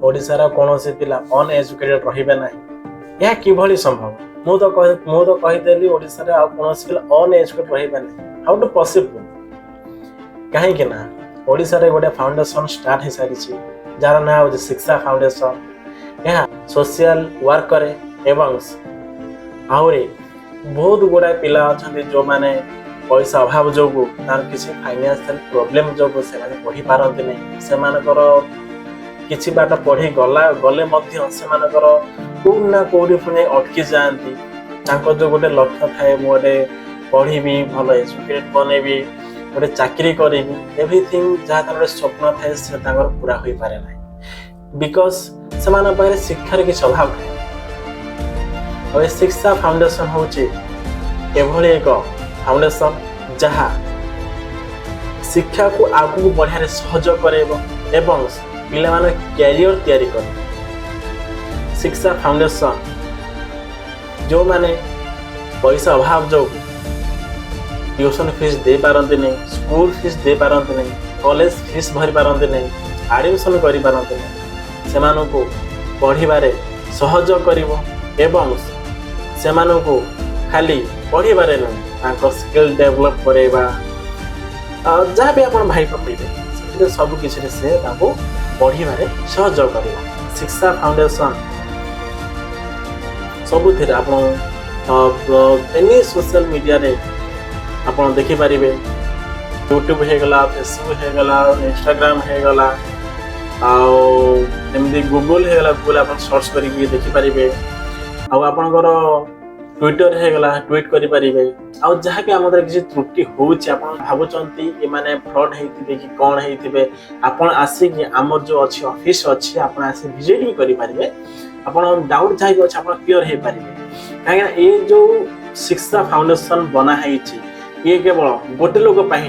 ଓଡ଼ିଶାର କୌଣସି ପିଲା ଅନଏଜୁକେଟେଡ୍ ରହିବେ ନାହିଁ। ଏହା କିଭଳି ସମ୍ଭବ? ମୁଁ ତ କହିଦେଲି, ଓଡ଼ିଶାରେ ଆଉ କୌଣସି ପିଲା ଅନଏଜୁକେଟେଡ୍ ରହିବେ ନାହିଁ। How to possible? କାହିଁକି ନା ଓଡ଼ିଶାରେ ଗୋଟେ ଫାଉଣ୍ଡେସନ ଷ୍ଟାର୍ଟ ହେଇସାରିଛି, ଯାହାର ନାଁ ହେଉଛି ଶିକ୍ଷା ଫାଉଣ୍ଡେସନ। ଏହା ସୋସିଆଲ ୱାର୍କ କରେ ଏବଂ ଆହୁରି ବହୁତ ଗୁଡ଼ାଏ ପିଲା ଅଛନ୍ତି, ଯେଉଁମାନେ ପଇସା ଅଭାବ ଯୋଗୁଁ, ତାର କିଛି ଫାଇନାନ୍ସିଆଲ ପ୍ରୋବ୍ଲେମ ଯୋଗୁଁ ସେମାନେ ପଢ଼ି ପାରନ୍ତି ନାହିଁ। ସେମାନଙ୍କର କିଛି ବାଟ ପଢ଼ି ଗଲେ ମଧ୍ୟ ସେମାନଙ୍କର କୋଉଠି ନା କୋଉଠି ପୁଣି ଅଟକି ଯାଆନ୍ତି। ତାଙ୍କର ଯୋଉ ଗୋଟେ ଲକ୍ଷ୍ୟ ଥାଏ, ମୁଁ ଗୋଟେ ପଢ଼ିବି, ଭଲ ଏଜୁକେଟେଡ୍ ବନେଇବି, ଗୋଟେ ଚାକିରି କରିବି, ଏଭ୍ରିଥିଙ୍ଗ ଯାହା ତାଙ୍କର ଗୋଟେ ସ୍ୱପ୍ନ ଥାଏ, ସେ ତାଙ୍କର ପୁରା ହୋଇପାରେ ନାହିଁ, because ସେମାନଙ୍କ ପାଖରେ ଶିକ୍ଷାର କିଛି ଅଭାବ ଥାଏ। ଆଉ ଏ ଶିକ୍ଷା ଫାଉଣ୍ଡେସନ ହେଉଛି ଏଭଳି ଏକ ଫାଉଣ୍ଡେସନ, ଯାହା ଶିକ୍ଷାକୁ ଆଗକୁ ବଢ଼ିବାରେ ସହଯୋଗ କରାଇବ ଏବଂ ପିଲାମାନଙ୍କ କ୍ୟାରିୟର ତିଆରି କରିବ। ଶିକ୍ଷା ଫାଉଣ୍ଡେସନ ଯେଉଁମାନେ ପଇସା ଅଭାବ ଯୋଗୁଁ ଟ୍ୟୁସନ୍ ଫିସ୍ ଦେଇପାରନ୍ତି ନାହିଁ, ସ୍କୁଲ ଫିସ୍ ଦେଇପାରନ୍ତି ନାହିଁ, କଲେଜ ଫିସ୍ ଭରିପାରନ୍ତି ନାହିଁ, ଆଡ଼ମିସନ୍ କରିପାରନ୍ତି ନାହିଁ, ସେମାନଙ୍କୁ ପଢ଼ିବାରେ ସହଯୋଗ କରିବ ଏବଂ ସେମାନଙ୍କୁ ଖାଲି ପଢ଼ିବାରେ ନୁହେଁ, ତାଙ୍କ ସ୍କିଲ୍ ଡେଭଲପ୍ କରାଇବା, ଆଉ ଯାହା ବି ଆପଣ ଭାଇ ପକେଇବେ, ସେଥିରେ ସବୁ କିଛିରେ ସେ ତାଙ୍କୁ ପଢ଼ିବାରେ ସହଯୋଗ କରିବ। ଶିକ୍ଷା ଫାଉଣ୍ଡେସନ ସବୁଥିରେ ଆପଣ ଏନି ସୋସିଆଲ ମିଡ଼ିଆରେ ଆପଣ ଦେଖିପାରିବେ। ୟୁଟ୍ୟୁବ ହେଇଗଲା, ଫେସବୁକ୍ ହେଇଗଲା, ଇନଷ୍ଟାଗ୍ରାମ ହେଇଗଲା, ଆଉ ଏମିତି ଗୁଗଲ ହେଇଗଲା, ଗୁଗଲ ଆପଣ ସର୍ଚ୍ଚ କରିକି ଦେଖିପାରିବେ। ଆଉ ଆପଣଙ୍କର ଟ୍ୱିଟର ହେଇଗଲା, ଟ୍ୱିଟ୍ କରିପାରିବେ। ଆଉ ଯାହାକି ଆମ ଦ୍ୱାରା କିଛି ତ୍ରୁଟି ହେଉଛି, ଆପଣ ଭାବୁଛନ୍ତି ଏମାନେ ଫ୍ରଡ୍ ହେଇଥିବେ କି କ'ଣ ହେଇଥିବେ, ଆପଣ ଆସିକି ଆମର ଯୋଉ ଅଛି ଅଫିସ ଅଛି, ଆପଣ ଆସି ଭିଜିଟ୍ ବି କରିପାରିବେ। ଆପଣ ଡାଉଟ୍ ଯାହା ବି ଅଛି, ଆପଣ କ୍ଲିୟର ହେଇପାରିବେ। କାହିଁକିନା ଏ ଯୋଉ ଶିକ୍ଷା ଫାଉଣ୍ଡେସନ ବନା ହେଇଛି, ଇଏ କେବଳ ଗୋଟେ ଲୋକ ପାଇଁ,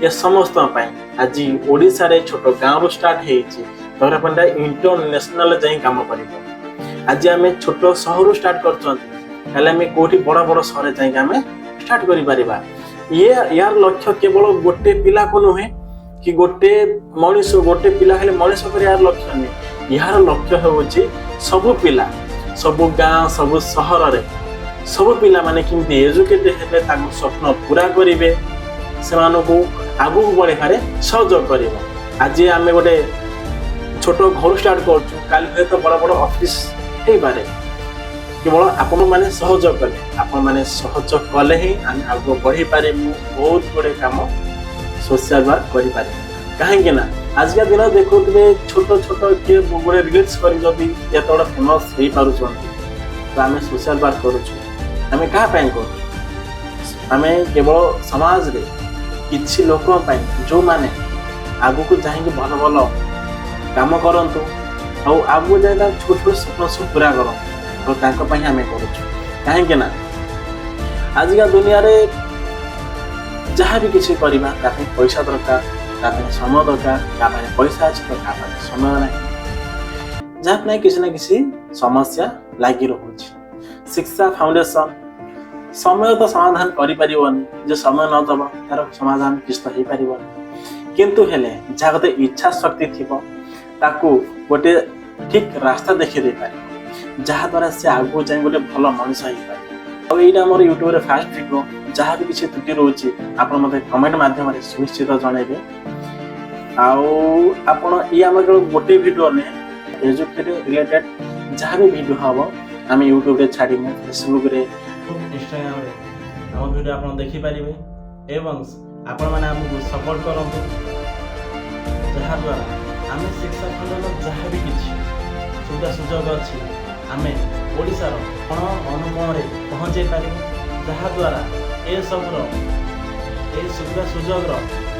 ଏ ସମସ୍ତଙ୍କ ପାଇଁ। ଆଜି ଓଡ଼ିଶାରେ ଛୋଟ ଗାଁରୁ ଷ୍ଟାର୍ଟ ହେଇଛି, ଦରକାର ଇଣ୍ଟରନ୍ୟାସନାଲ ଯାଇ କାମ କରିବ। ଆଜି ଆମେ ଛୋଟ ସହରରୁ ଷ୍ଟାର୍ଟ କରୁଛନ୍ତି, ତାହେଲେ ଆମେ କୋଉଠି ବଡ଼ ବଡ଼ ସହରରେ ଯାଇକି ଆମେ ଷ୍ଟାର୍ଟ କରିପାରିବା। ଇଏ ୟାର ଲକ୍ଷ୍ୟ କେବଳ ଗୋଟେ ପିଲାକୁ ନୁହେଁ କି ଗୋଟେ ମଣିଷ, ଗୋଟେ ପିଲା ହେଲେ ମଣିଷ କରିବାର ଲକ୍ଷ୍ୟ ନୁହେଁ। ଏହାର ଲକ୍ଷ୍ୟ ହେଉଛି ସବୁ ପିଲା, ସବୁ ଗାଁ, ସବୁ ସହରରେ ସବୁ ପିଲାମାନେ କେମିତି ଏଜୁକେଟେଡ୍ ହେବେ, ତାଙ୍କ ସ୍ୱପ୍ନ ପୁରା କରିବେ, ସେମାନଙ୍କୁ ଆଗକୁ ବଢ଼ିବାରେ ସହଯୋଗ କରିବ। ଆଜି ଆମେ ଗୋଟେ ଛୋଟ ଘରୁ ଷ୍ଟାର୍ଟ କରୁଛୁ, କାଲି ହୁଏତ ବଡ଼ ବଡ଼ ଅଫିସ ହେଇପାରେ। କେବଳ ଆପଣମାନେ ସହଯୋଗ କଲେ, ଆପଣମାନେ ସହଯୋଗ କଲେ ହିଁ ଆମେ ଆଗକୁ ବଢ଼ିପାରିବୁ, ବହୁତ ଗୁଡ଼ିଏ କାମ ସୋସିଆଲ ୱାର୍କ କରିପାରିବୁ। କାହିଁକି ନା ଆଜିକା ଦିନ ଦେଖୁଥିବେ, ଛୋଟ ଛୋଟ କିଏ ଗୋଟେ ରିଲ୍ସ କରି ଯଦି ଏତେ ବଡ଼ ଫେମସ୍ ହେଇପାରୁଛନ୍ତି, ତ ଆମେ ସୋସିଆଲ ୱାର୍କ କରୁଛୁ, ଆମେ କାହା ପାଇଁ କରୁଛୁ? ଆମେ କେବଳ ସମାଜରେ କିଛି ଲୋକଙ୍କ ପାଇଁ, ଯେଉଁମାନେ ଆଗକୁ ଯାଇକି ଭଲ ଭଲ କାମ କରନ୍ତୁ ଆଉ ଆଗକୁ ଯାଇ ତାଙ୍କ ଛୋଟ ଛୋଟ ସ୍ୱପ୍ନ ସବୁ ପୁରା କରନ୍ତୁ, ଆଉ ତାଙ୍କ ପାଇଁ ଆମେ କରୁଛୁ। କାହିଁକି ନା ଆଜିକା ଦୁନିଆରେ ଯାହା ବି କିଛି କରିବା, ତା ପାଇଁ ପଇସା ଦରକାର, ତା ପାଇଁ ସମୟ ଦରକାର। ତା ପାଇଁ ପଇସା ଅଛି ତ କାହା ପାଇଁ ସମୟ ନାହିଁ, ଯାହା ପାଇଁ କିଛି ନା କିଛି ସମସ୍ୟା ଲାଗି ରହୁଛି। ଶିକ୍ଷା ଫାଉଣ୍ଡେସନ ସମୟ ତ ସମାଧାନ କରିପାରିବନି ଯେ, ସମୟ ନ ଦେବ ତାର ସମାଧାନ କିଛି ତ ହେଇପାରିବନି। କିନ୍ତୁ ହେଲେ ଯାହା ଗୋଟେ ଇଚ୍ଛା ଶକ୍ତି ଥିବ, ତାକୁ ଗୋଟେ ଠିକ ରାସ୍ତା ଦେଖେଇ ଦେଇପାରିବ, ଯାହାଦ୍ୱାରା ସେ ଆଗକୁ ଯାଇ ଗୋଟେ ଭଲ ମଣିଷ ହେଇପାରିବ। ଆଉ ଏଇଟା ଆମର ୟୁଟ୍ୟୁବରେ ଫାଷ୍ଟ ଭିଡ଼ିଓ। ଯାହା ବି କିଛି ତ୍ରୁଟି ରହୁଛି, ଆପଣ ମୋତେ କମେଣ୍ଟ ମାଧ୍ୟମରେ ସୁନିଶ୍ଚିତ ଜଣାଇବେ। ଆଉ ଆପଣ ଇଏ ଆମର କେବଳ ଗୋଟେ ଭିଡ଼ିଓ ନୁହେଁ, ଏଜୁକେଟେଡ୍ ରିଲେଟେଡ୍ ଯାହା ବି ଭିଡ଼ିଓ ହବ, ଆମେ ୟୁଟ୍ୟୁବରେ ଛାଡ଼ିବୁ, ଫେସବୁକରେ, ଇନଷ୍ଟାଗ୍ରାମରେ ଆମ ଭିଡ଼ିଓ ଆପଣ ଦେଖିପାରିବେ। ଏବଂ ଆପଣମାନେ ଆମକୁ ସପୋର୍ଟ କରନ୍ତୁ, ଯାହାଦ୍ୱାରା ଆମେ ଶିକ୍ଷା ଖଣ୍ଡନ ଯାହା ବି କିଛି ସୁବିଧା ସୁଯୋଗ ଅଛି, ଆମେ ଓଡ଼ିଶାର କୋଣ ଅନୁକୋଣରେ ପହଞ୍ଚାଇ ପାରିବୁ, ଯାହାଦ୍ୱାରା ଏସବୁର ଏହି ସୁବିଧା ସୁଯୋଗର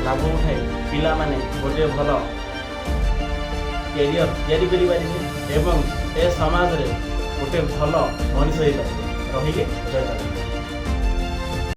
ଲାଭ ଉଠାଇ ପିଲାମାନେ ଗୋଟିଏ ଭଲ କ୍ୟାରିୟର ତିଆରି କରିପାରିବେ ଏବଂ ଏ ସମାଜରେ ଗୋଟେ ଭଲ ମଣିଷ ହେଇପାରିବେ। ରହିଲି, ଜୟ ଜଗନ୍ନାଥ।